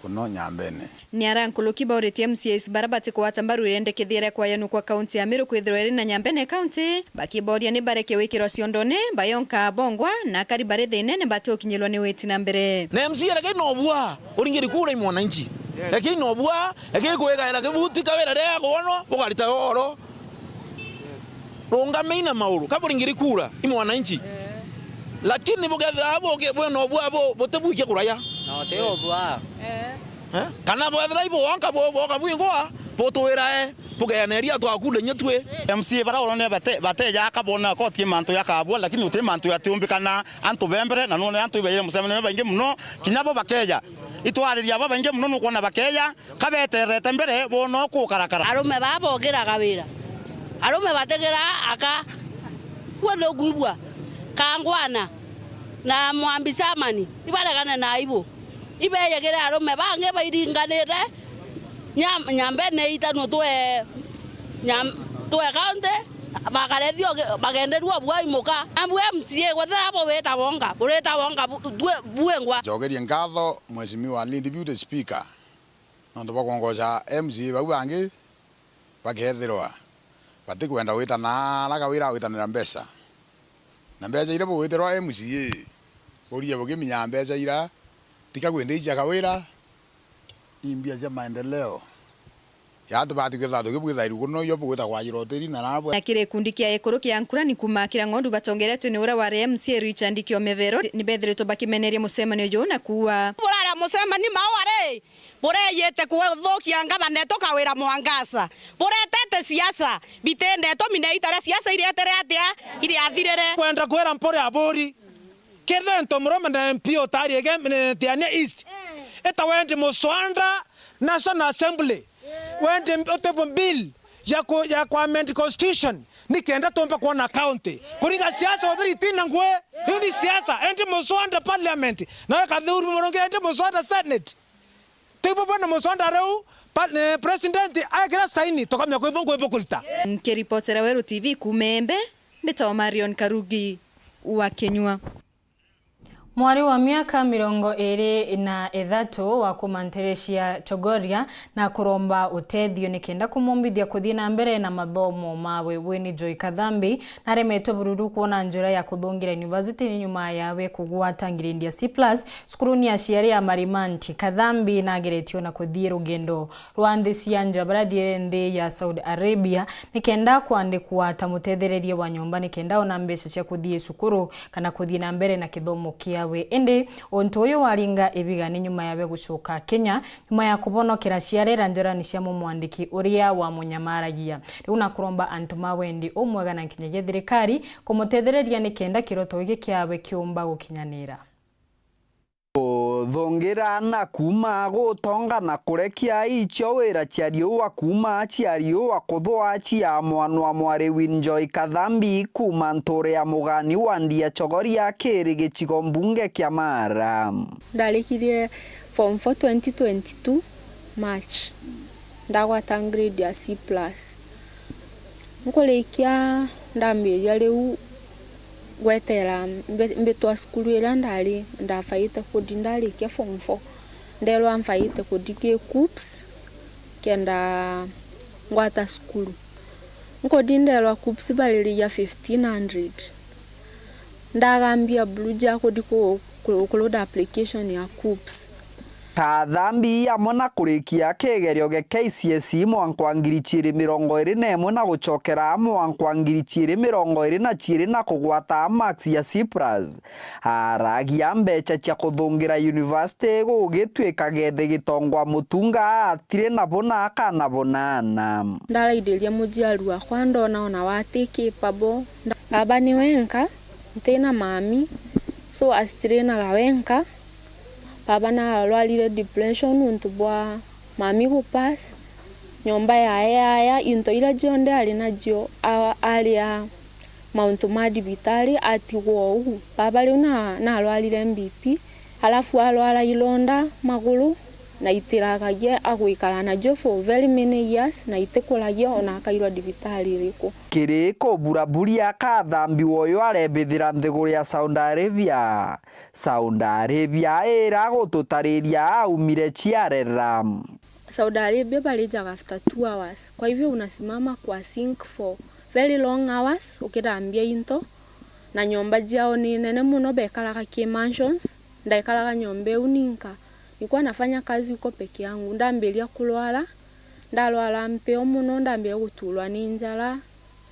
kuno Nyambene. Ni ara nkuluki bauritie M C As bara batikugwata mbaru irendekethia ria kwayanua kwa kaunti ya Meru kwithirwa iri na Nyambene County, bakiboria ni bareke wikirwa ciondone, bayonka bongwa, na akari bari thiinene batiukinyirwa ni witi na mbere. Na M C A rekei nobua, uringiri kura i mwananchi. Rekei nobua, rekei kwigaira kibuti Kawira riria akwonwa, bukarita oro. Rungamei na mauru, ka buringiri kura, i mwananchi. Lakini bukethira buki-, bwina ubua bu-, butibwikia kuraya. Na uti ubua. Eh? Kana bwethira ibu wonka bu-, bwoka bwingwa, butwirae, bugeaneria twakunda inya twi. M C A bara uronire bate-, bateja akabona koti mantu ya kabua, lakini uti mantu yatiumbikana antu bembere, na none antu ibeire mucemanio baingi muno, kinya bo bakeja. Itwariria babaingi muno nukwona bakeja, kabeterete mbere, boona ukukarakara. Arume baa bogiraga wira. Arume batigira aka. Gwe nukwigua? Kangwana na Mwambi Chamani, ibaregane na ibu. Ibeyegire arume bangi bairinganite Nyam-, Nyambene itanwe twe Nyam-, twe county, bakarethio ge-, bagenderua bwai muka. Ambu M C A, gwethira abo wita bonga, urita bonga bu-, twe-, bwengwa. Njokerie nkatho, Mheshimiwa Deputy Speaker. Nontu bwa kwongoca M C A bau bangi bakethirwa batikwenda gwita na ara Kawira agwitanira mbeca. Na mbeca iria bugwitirwa M C A, burie bukiminyaa mbeca ira, tika kwindi icia Kawira, i mbia cia maendeleo. Ya tubati kwithirwa tukibwithairua kuno, io bugwita kwajira utiri na nabo. Na kiri gikundi kia ekuru kia nkurani kuuma Kirang'ondu batongeretwe ni uria wari M C A Richard Kiomevero, ni bethiritwe bakimeneria mucemanio juu na kuuga. Buraria mucemani Maua ri, bureyite kuthukia ngavana etu Kawira Mwangaza. Buretete siasa, bitinde itumi na itaria siasa iretere atia, iriathirire. Kwenda kwira mpore aburi. Kethira nto murome na M P utari Igembe, Tigania East. Eta wendi muswanda National Assembly. Wendi utebwe bill ya ku-, ya ku amend constitution. Ni kenda tumba kwona county. Kuringa siasa uthiri tina ngwe. Hiyo ni siasa. Endi muswanda parliament. Na we Kathuri Murungi endi muswanda senate. Tuibo bwana muswanda reu, pa-, eh, president aikira saini, tukamenya kwibo ngwibo kurita. Nkiripotera Weru T V kuuma Embe, mbitagwa Marion Karugi wa Kinyua. Mwari wa miaka mirongo iri na ithatu wa kuma ntere cia Chogoria na kuromba utethio nikenda kumumbithia kuthii na mbere na mathomo mawe. Winnie Joy Kathambi naremetwe bururu kwona njira ya kuthungira university ni nyuma yawe kugwata ngiredi ya C plus cukuruni ya ciari ya Marimanti. Kathambi nageretie ona kuthii rugendo rwa nthi cia nja, baria athiire nthi ya Saudi Arabia, nikenda kwandikwa ta mutethereria wa nyomba, nikenda ona mbeca cia kuthii cukuru kana kuthii na mbere na kithomo kiawe. Indi untu uyu waringa ibiga ni nyuma yawe gucoka Kenya, nyuma ya kubonokera ciarera njorani cia mumwandiki uria wamunyamaragia. Riu nakuromba antu ma wendi umwega na nkinyagia thirikari kumutethereria nikenda kiroto giki kiawe kiumba gukinyanira. Kuthungira na kuuma gutonga na kurekia icio wira cia riua kuuma cia riua kuthwa cia mwanwa mwari Winjoy Kathambi kuuma nture ya mugani wa Ndia Chogoria kiri gicigo mbunge kia Mara. Ndarikirie form four twenty twenty-two March, ndagwata grade ya C plus. Nkurikia ndambiria riu gwetera mbi-, mbitwa cukuru iria ndari, ndabaite kuthi ndarikia form four. Nderwa mbaite kuthi ki KUPS kenda ngwata cukuru. Nkuthi nderwa KUPS baririria fifteen hundred. Ndagambia Blue Jay kuthi ku-, ku-, kuruda application ya KUPS. Kathambi amwe na kurikia kigerio gia K C S E mwanka wa ngiri ciiri mirongo iri na imwe na gucokera mwanka wa ngiri ciiri mirongo iri na ciiri na kugwata marks ya C plus. Aragia mbeca cia kuthungira university gugituika gethe Gitongwa Mutunga atiri nabo na akana bunana. Ndaraithiria muciari wakwa ndona ona wati capable. Nda-, baba ni wenka, ntina mami, so astrinaga wenka. Baba narwarire depression nontu bwa mami gu pass, nyomba yae yaya, into iria cionthe ari nacio a-, aria mauntu ma thibitari atigwa uu. Baba riu na-, narwarire M B P, alafu arwara ironda maguru, na itiragagia agwikara nacio for very many years, na itikuragia ona akairwa thibitari iriku. Kiri kuburaburia Kathambi woyo arebithira nthiguru ya Saudi Arabia. Saudi Arabia ira gututariria aumire ciarera. Saudi Arabia barijaga after two hours. Kwa hivyo unasimama kwa sink for very long hours ukithambia into, na nyomba ciao ni nene muno, bekaraga ki mansions, ndaikaraga nyomba iu ninka. Nilikuwa nafanya kazi huko peke yangu. Ndambiria kurwara, ndarwara mpio muno, ndambiria guturwa ni njara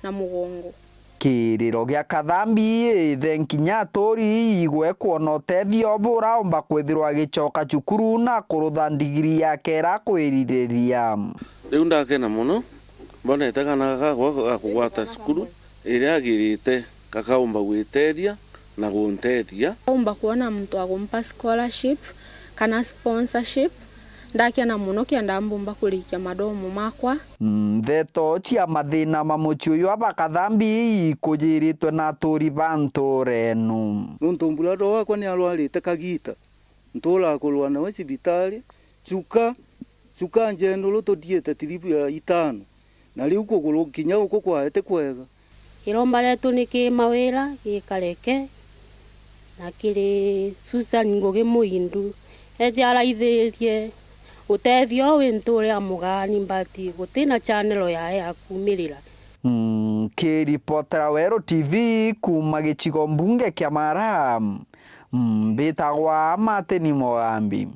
na mugongo. Kiriro gia Kathambi, ithe nkinya aturi igwe kwona utethio buraomba kwithirwa agicoka cukuru na kurutha ndigiri yake ira kwiririria. Riu ndakena muno mbonete kana gakwa ga kugwata cukuru iria agirite, gakaumba gwitethia na guntethia. Umba kwona muntu agumpa scholarship kana sponsorship, ndakena muno kenda mbumba kurikia mathomo makwa. Ndeto cia mathina ma mucii uyu aba Kathambi ikujiritwe na aturi ba ntuura enu. Nontu brother wakwa ni arwarite kagiita, ntuuraga kurua nawe cibitari, cuka, cuka njenuru tuthiite tiribu ya itano, na riu kuguru kinya guku kwae ti kwega. Iromba rietu ni ki mawira gikareke, na kiri Susan Ngugi Muindu, eje araithirie utethio wi ntuura ya mugani, but gutina channel yae ya kuumirira. Mm, kiripotera Weru T V kuuma gicigo mbunge kia Mara, mm, mbitagwa Martin Mogambi.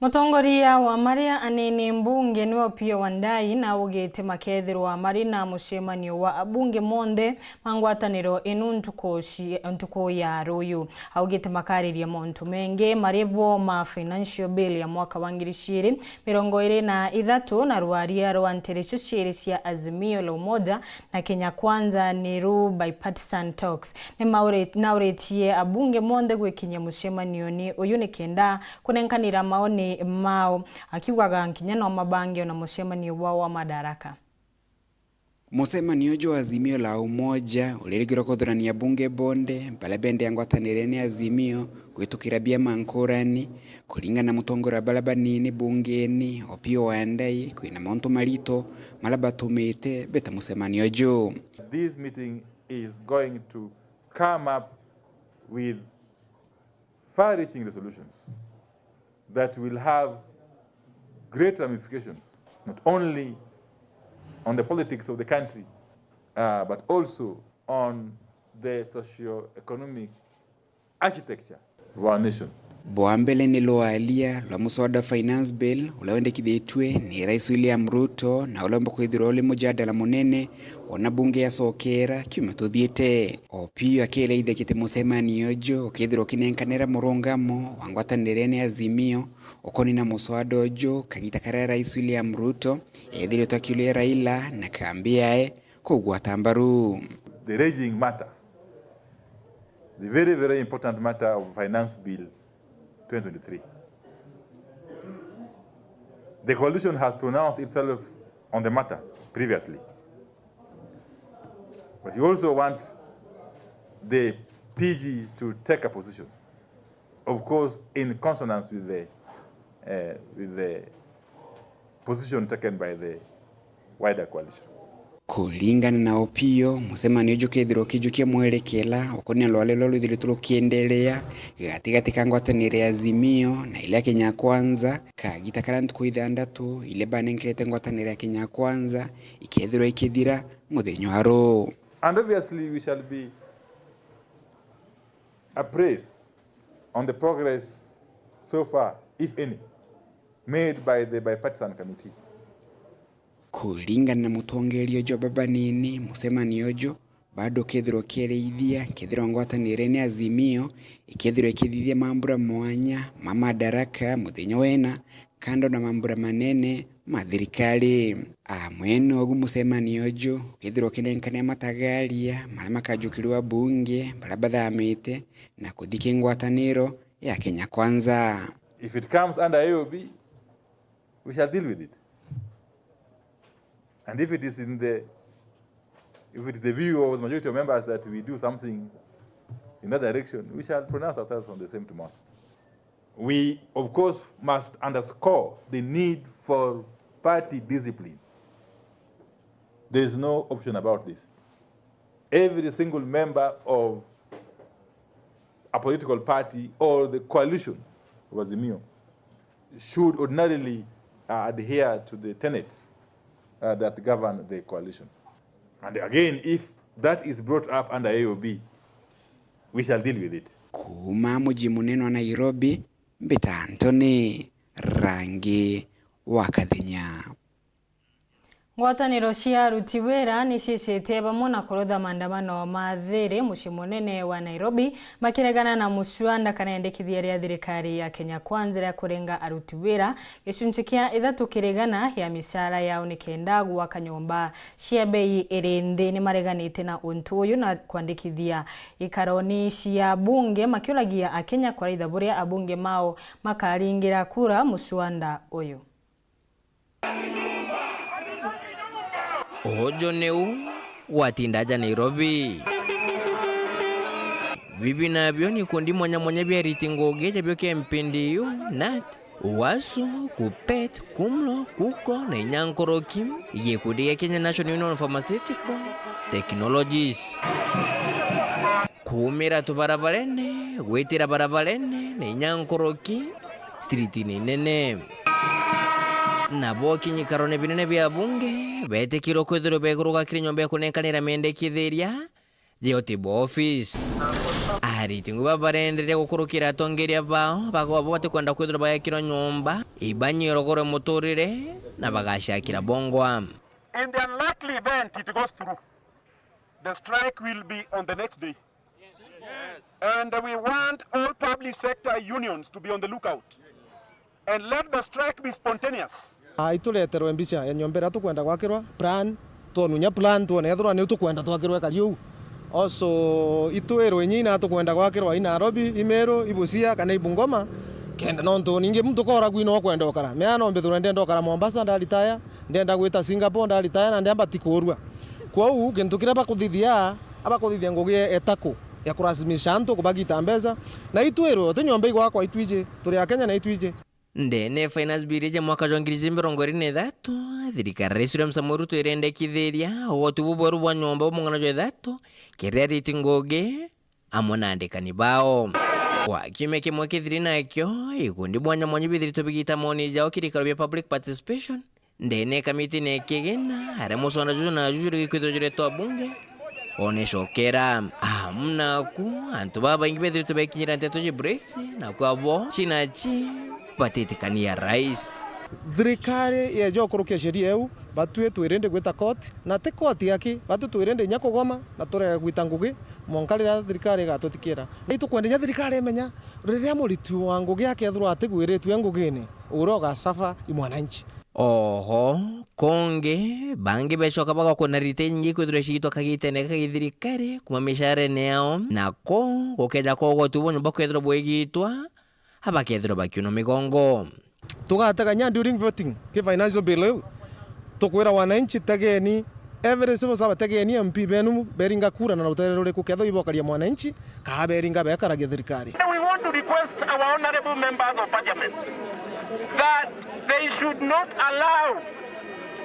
Mutongoria wa maria anene mbunge niwe Opiyo Wandayi naugite makethirwa mari na mucemanio wa abunge monthe ma ngwataniro inu ntuku ci-, ntuku ya ruyu. Augite makariria mauntu mengi mari bo ma financial bill ya mwaka wa ngiri ciiri mirongo iri na ithatu na rwaria rwa ntere icio ciiri cia Azimio la Umoja na Kenya Kwanza ni ru bipartisan talks. Ni mauri-, nauritie abunge monthe gwikinyia mucemanioni uyu nikenda kunenkanira maoni mao, akiugaga nkinya no mabange ona mucemanio wao wa Madaraka. Mucemanio jwa Azimio la Umoja uririgirwe kuthurania bunge bonde baria bendea ngwataniro ni Azimio kwitukira biama nkurani, kuringana na mutongoria wa baria banini bungeni, Opiyo Wandayi, kwina mauntu marito maria batumite beta mucemanio juu. This meeting is going to come up with far-reaching resolutions that will have great ramifications, not only on the politics of the country, uh, but also on the socio-economic architecture of our nation. Bwa mbere ni rwaria rwa muswada Finance Bill uria wendekithitue ni Rais William Ruto na uria umba kwithirwa uri mujadala munene ona bunge yacokera kiumia tuthiite. Opio akireithia kiti mucemanio uju ukithirwa ukinenkanira murungamo wa ngwatanirene Azimio ukoni na muswada uju kagita karia Rais William Ruto ethiritwe akiuria Raila na kambi yae kugwata mbaru. The raging matter, the very, very important matter of Finance Bill twenty twenty-three. The coalition has pronounced itself on the matter previously. But you also want the P G to take a position, of course, in consonance with the, uh, with the position taken by the wider coalition. Kuringana na Opio, mucemanio uju ukethirwa ukijukia mwerekera ukonia rwale ruria rwithiritwe rukienderea gatigati ka ngwataniro ya Azimio na ile ya Kenya Kwanza, kagita karia ntuku ithandatu ile banenkerete ngwataniro ya Kenya Kwanza ikethirwa ikithira muthenya wa ruu. And obviously we shall be appraised on the progress so far, if any, made by the bipartisan committee. Kuringana na mutongeria uju wa baba nini, mucemanio uju bado ukethirwa ukiereithia kethirwa ngwataniro ni Azimio ikethirwa ikithithia mambura mwanya ma Madaraka muthenya wena, kando na mambura manene ma thirikari. Amwe nogu mucemanio uju ukethirwa ukinenkania matagaria maria makajukirua bunge baria bathamite na kuthiki ngwataniro ya Kenya Kwanza. If it comes under A O B, we shall deal with it. And if it is in the, if it is the view of the majority of members that we do something in that direction, we shall pronounce ourselves on the same tomorrow. We, of course, must underscore the need for party discipline. There is no option about this. Every single member of a political party or the coalition of Azimio should ordinarily, uh, adhere to the tenets, uh, that govern the coalition. And again, if that is brought up under A O B, we shall deal with it. Kuuma muji munene wa Nairobi, mbita Anthony Rangi wa Kathenya. Ngwataniro cia aruti wira ni ciicitie bamwe na kurutha maandamano ma thiiri mucii munene wa Nairobi, makiregana na muswanda kana yendekithia ria thirikari ya Kenya Kwanza ria kurenga aruti wira gicunci kia ithatu kiri igana ya micara yao ni kenda gwaka nyomba cia bei iri nthi. Ni mareganite na untu uyu na kwandikithia ikaroni cia bunge, makiuragia Akenya kwaraitha buria abunge mao makaringira kura muswanda uyu. Uju niu gwatinda aja Nairobi. Bibi nabio ni ikundi mwanya mwanya bia ariti ngugi jabio kia M P D U, nat, UASU, KUPPET, KUMLO, KUKO na inya nkoroki, gikundi gia Kenya National Union of Pharmaceutical Technologies. Kuumira tubarabarene, gwitira barabarene, na inya nkoroki, streetine inene. Nabo kinyikarone binene bia bunge, betikirwe kwithirwa beguruka kiri nyomba ya kunenkanira mendekithiria, J O T B office. Ariti ngugi babarenderia gukurukira atongeria bao, bagwa bo batikwenda kwithirwa bagekirwa nyomba, ibanyirogore muturire, na bagacakira bongwa. In the unlikely event it goes through, the strike will be on the next day. And we want all public sector unions to be on the lookout and let the strike be spontaneous. Ah, itureterwe mbica ya nyomba iria tukwenda gwakirwa, plan, twonu inya plan, twone ethirwa niu tukwenda twakirwe kari uu. Also, itwirwe inya ina tukwenda gwakirwa i Nairobi, i Meru, i Busia, kana i Bungoma, kenda nontu ningi muntu kooragua ino ukwenda ukara. Mea no mbithirwe ndenda ukara Mombasa, ndaritaya, ndenda gwita Singapore, ndaritaya, na ndiamba ti kuurua. Kwou, gintu kiria bakuthithia, abakuthithia ngugi etaku ya kurazimisha antu kubagita mbeca, na itwirwe, uti nyomba igwakwa itwiji, turi Akenya na itwiji. Ndene Finance Bill ya mwaka jwa ngiri ijiri mirongo iri na ithatu, thirikari ya Rais William Samoei Ruto irendekithiria ugoti bubweru bwa nyomba bwa mung'ana jwa ithatu, kiri ariti ngugi, amwe na andikani bao. Kwa kiumia kimwe kithiri nakio, ikundi mwanya mwanya bithiritwe bigita maoni jao kiri ikaro bia public participation ndene ya kamiti na ikigina, aria musonda juju na juju rigikwithirwa juretwa bunge. Ona icokera, amu naku, antu babaingi bethiritwe bekinyira nteto ji BRICS, naku abo, chi na chi, batitikania rais. Thirikari yeja ukurukia sheria iu, batwi twirinde gwita koti, na ti koti aki, batwi twirinde inya kugoma, na turega gwita ngugi, mwanka riria thirikari igatutikira. Ni tukwenda inya thirikari imenya, riria muriti wa ngugi akethirwa atigwiritue ngugine, uria ugasuffer i mwananchi. Oho, kungi, bangi becoka bagakua na rita inyingi kwithirwa ciitwa kagitene ka githirikari kuma micarene yao, nako gukeja kwa ugoti buu nyomba kwithirwa bwigitwa, abakethirwa bakiunwa migongo. Tugatega inya during voting ki financial bill iu, tukwira wananchi, tegeni, every civil servant, tegeni M P benu beringa kura na rutere ruriku, kethirwa ibokaria mwananchi, kaa beringa bekaragia thirikari. We want to request our honorable members of parliament that they should not allow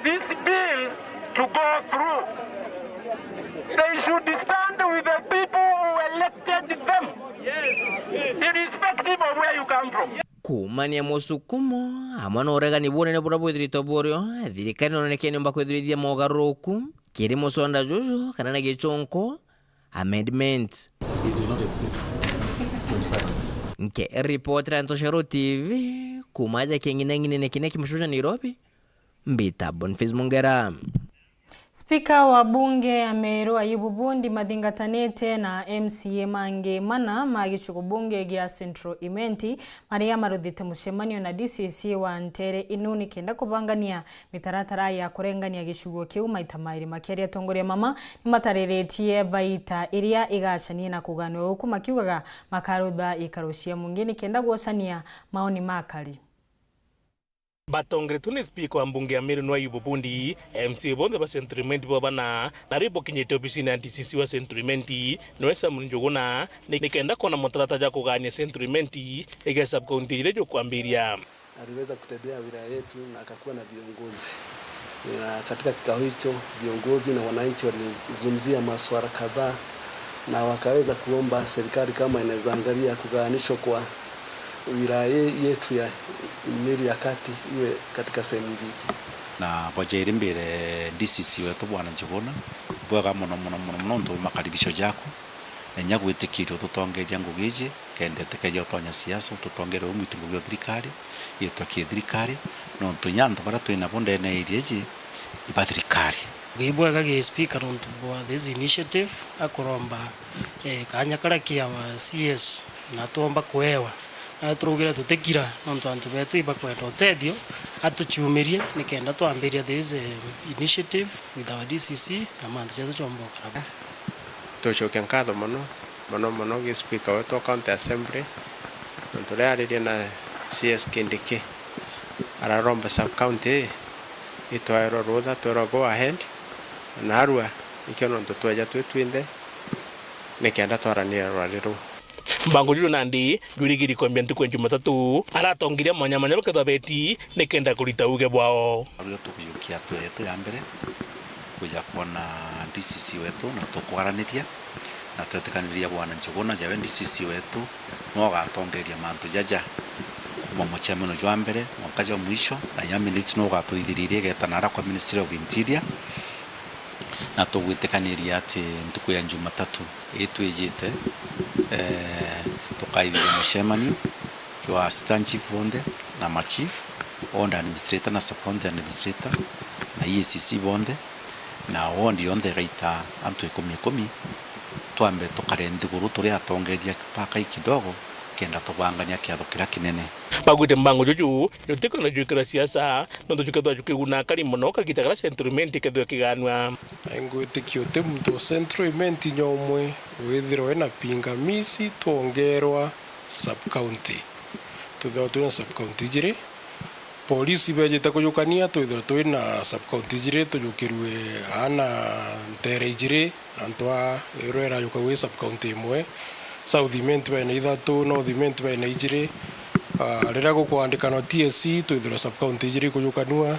this bill to go through. They should stand with the people who elected them, irrespective of where you come from. Kuumania musukumo amwe na uregani bunene buria bwithiritwe burio, thirikari nonekene yumba kwithirithia mogaruruku kiri musonda juju kana na gichunku, amendment. It will not exceed twenty-five. Nke ripoti ra Ntoshero T V, kuuma aja king'inang'inene kiria kimucuca Nairobi, mbita Boniface Mungera. Spika wa bunge ya Meru Ayubu Bundi mathingatanite na M C A mangi mana ma gicigo bunge gia Central Imenti, maria maruthite mucemanio na D C C wa Ntere Inu nikenda kubangania mitaratara ya kurengania gicigo kiu maita mairi. Makiaria atongoria mama, nimatariritie baita iria igacanie na kuganwa guku, makiugaga makarutha ikaro cia mungi nikenda gwocania maoni ma akari. Batongeretwe ni spika wa mbunge ya Meru Nwa Ayubu Bundi, M C A bonthe ba Central Imenti bo bana, na riu bukinyite obisine ya D C C wa Central Imenti, nwe Samuel Njuguna, ni, nikenda kwona mutaratara jwa kugania Central Imenti iga sub-county iria jukwambiria. Aliweza kutembea wilaya yetu na akakuwa na viongozi. Na katika kikao hicho, viongozi na wananchi walizungumzia masuala kadhaa na wakaweza kuomba serikali kama inaweza angalia kugawanishwa kwa wilaya ye-, yetu ya Meru ya Kati iwe katika sehemu mbili. Na bwa jairi mbire D C C wetu Bwana Njuguna, bwega mono, mono, mono, mono nontu bwa makaribisho jaku, na inya gwitikiria ututongeria ngugi iji, kenda itikeja utonya siasa, ututongeria umwitu ngugi o thirikari, itwa ki thirikari, nontu inya antu baria twinabo ndene ya area iji, iba thirikari. Ngugi bwega gi speaker nontu bwa this initiative, akuromba eh, kaanya karia ki our C S na twomba kuewa. Na turaugire tutikira, nontu antu betu ibakwenda utethio, atuciumirie nikenda twambiria this, eh, initiative with our D C C na mantu jetu chomba ukara. Tucokia nkatho mono, mono, mono gi speaker wetu wa County Assembly, nontu riria aririe na C S Kindiki, araromba sub county itwaerwa rutha, twerwa go ahead, narua ikio nontu tweja twi twinthe, nikenda twaraniria rwari ruu. Mbango juju nandi jwirigiri kwambia ntuku ya Jumatatu, aratongeria mwanya mwanya bakethwa beti nikenda kurita uge bwao. Aria tukujukia atwe yetu ya mbere, kuja kwona D C C wetu, na tukwaraniria, na twetikaniria Bwana Njuguna jawe D C C wetu, nwe ugatongeria mantu jaja, kuma mucemeno jwa mbere mwanka jwa mwisho, na inya minutes nwe ugatuithiriria igeta nara kwa Ministry of Interior. Na tugwitikaniria ati ntuku ya Jumatatu ii twijite, eh, tukaithithia mucemanio jwa assistant chief bonthe na ma chief, ward administrator na sub county administrator na E A C C bonthe, na ward yonthe igaita antu ikumi ikumi, twambe tukare nthiguru turi atongeria mpaka i kidogo, kenda tubangania kiatho kiria kinene. Bagwite mbango juju jutikwenda jwikirwa siasa, nontu jukethirwa jukiguna akari mono kagita karia Central Imenti ikethirwa ikiganwa. Na ingwitikia uti muntu wa Central Imenti inya umwe withirwa ena pingamizi twongerwa sub county. Twithirwa twina sub county ijiri. Polisi bejite kujukania, twithirwa twina sub county ijiri, tujukirue aana ntere ijiri. Antu a Irwe irajuka gwi sub county imwe, South Imenti baina ithatu, North Imenti baina ijiri. Ah, riria gukwandikanwa T S C, twithirwa sub county ijiri ikujukanua.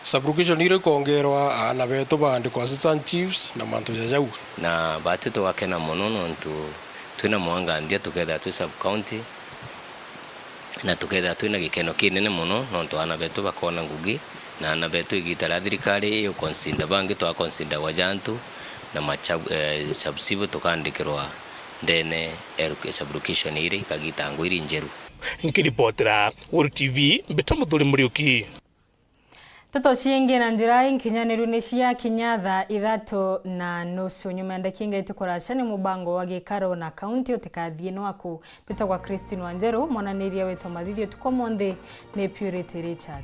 Sub location iria ikongerwa, aana betu baandikwa assistant chiefs na mantu ja jau. Na batu tugakena mono nontu Twina mwanga nthia tukethira twi sub county, na tukethira twina gikeno kinene mono, nontu aana betu bakona ngugi, na aana betu igita ria thirikari iuconsider, bangi twaconsiderwa ja antu na ma sub, eh, sub civil tukandikirwa ndene ya loca-, sub location iria ikagita ngugi iri njeru. Nkiripotera Weru T V, mbita Muthuri Muriuki. Nteto ciingi na njira inkinyaniru ni cia kinya thaa ithatu na nusu. Nyuma ya ndakika ingaiti kuraca ni mubango wa gikaro na kaunti utikathie nwaku. Mbitagwa Christine Wanjeru, mwananiria wetu wa mathithi utuku umunthi ni Purity Richard.